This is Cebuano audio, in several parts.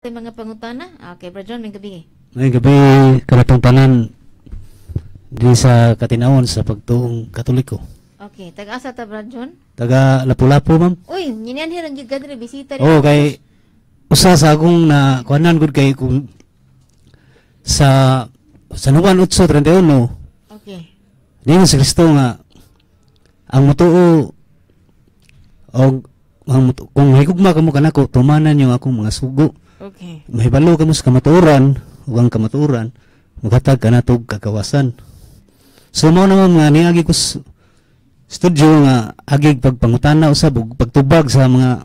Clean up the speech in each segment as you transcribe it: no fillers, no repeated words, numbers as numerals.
Mga pangutana. Okay, Brad John, maayong gabii. Maayong gabii kanatong tanan di sa katinawon sa pagtuong Katoliko. Okay, taga-asa ta, Brad John? Taga Lapu-Lapu, ma'am. Uy, ninianhi ra gyud ka diri, bisita rin. Oh, kay usa sa akong na kuanan gud kay kung sa San Juan 8:31 niingon si Kristo nga ang mutuo og ang mutu, kung higugma kamo kanako, tumanan yung akong mga sugo. Mahibalo kamo sa kamatuoran ug ang kamatuoran muhatag kanato og kagawasan. So mao naman nga niagi ko studio nga agig pagpangutana usab ug pagtubag sa mga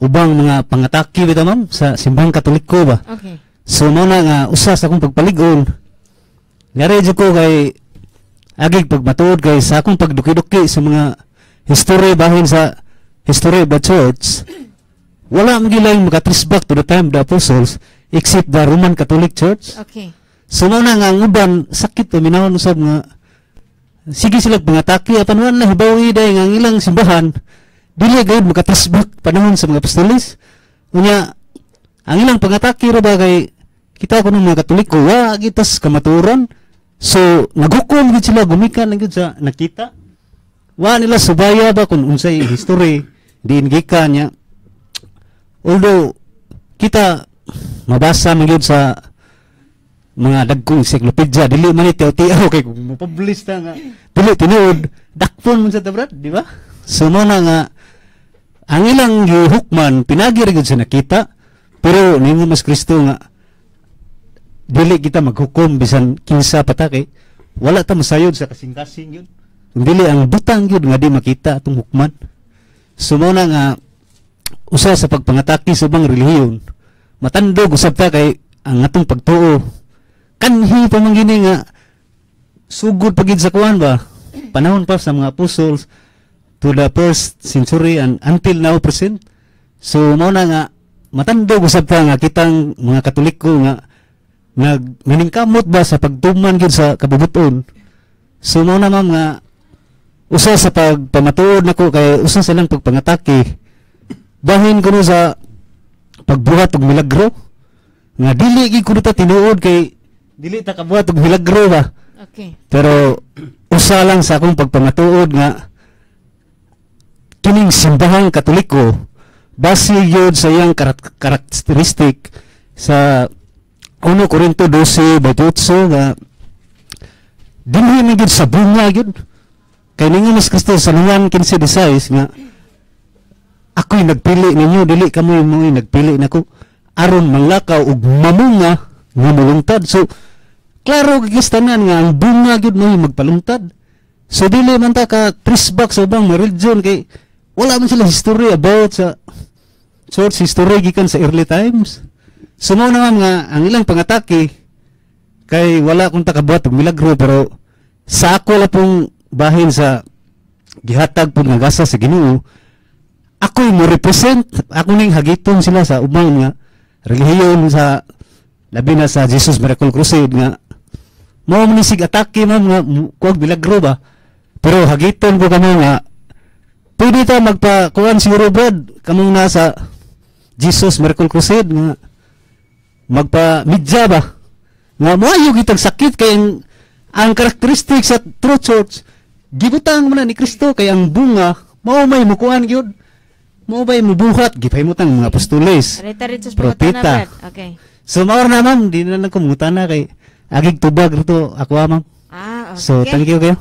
ubang mga pangatake bitaw, ma'am, sa Simbahang Katoliko ba. So mao na nga usa sa akong pagpalig-on ngari jud ko kay agig pagmatuod kay sa akong pagduki-duki sa mga history, bahin sa history of the church, wala man gilay maka-trace back to the time of the apostles except the Roman Catholic Church. So mao na nga ang uban sakit paminawon usab nga sige sila pangatake apan wala na hibawi day nga ang ilang simbahan dili gayud maka-trace back panahon sa mga apostoles. Unya ang ilang pangatake ra ba kay kita kuno mga Katoliko wa gitas kamatuoran. So naghukom gid sila gumikan lang gid sa nakita. Wa nila subaya ba kung unsay history diin gikan niya. Although kita mabasa man gyud sa mga dagkong encyclopedia, dili man ni tiaw kay kung mo-publish ta nga dili tinuod, dakpon man sa ta, brad, di ba? So mo na nga ang ilang gihukman pinagi ra gyud sa nakita, pero ningon mas Kristo nga dili kita maghukom bisan kinsa pa ta kay wala ta masayod sa kasing-kasing yun. Kung dili ang butang gyud nga di makita atong hukman. So mao na nga usa sa pagpangatake sa ubang relihiyon, matandog usab ta kay ang atong pagtuo kanhi pa man gini nga sugod pa gid sa kuan ba, panahon pa sa mga apostles to the first century and until now present. So mao na nga matandog usab ta nga kitang mga Katoliko nga nag naningkamot ba sa pagtuman gyud sa kabubuton. So mao na, ma'am, nga usa sa pagpamatuod nako kay usa sa ilang pagpangatake bahin kuno sa pagbuhat og milagro nga dili gid kuno ta tinuod kay dili ta kabuhat og milagro ba. Pero usa lang sa akong pagpamatuod nga kining Simbahang Katoliko base gyud sa iyang karakteristik sa 1 Corinto 12:28 nga dinhi man gyud sa bunga gyud kay ningon mas Kristo sa Juan 15:16 nga ako'y nagpili ninyo, dili kamo mo'y nagpili nako, aron manglakaw ug mamunga nga mulungtad. So klaro gid tanan nga ang bunga gyud mo'y magpalungtad. So dili man ta ka trace back sa ubang mga religion kay wala man sila history about sa church history gikan sa early times. So mao naman nga ang ilang pangatake kay wala kung takabuhat og milagro, pero sa ako la pong bahin sa gihatag pud nga gasa sa Ginoo, ako'y mo represent ako ning hagiton sila sa ubang nga relihiyon, sa labi na sa Jesus Miracle Crusade nga mao man ni sig atake, ma'am, nga kuwag milagro ba. Pero hagiton ko kamo nga pwede ta magpa kuan siguro, brad, kamong nasa Jesus Miracle Crusade nga magpa midya ba nga moayo kitag sakit kay ang karakteristik sa true church gibutang mo na ni Kristo kay ang bunga mao may mukuan gyud, mao bay mubuhat gipahimutang mga apostoles, Rita rito sa propeta. pangutana, Brad. Okay. So mao na, ma'am, di na lang ko mangutana kay agig tubag rito ako, ah, ma'am. Ah, okay. So thank you kayo.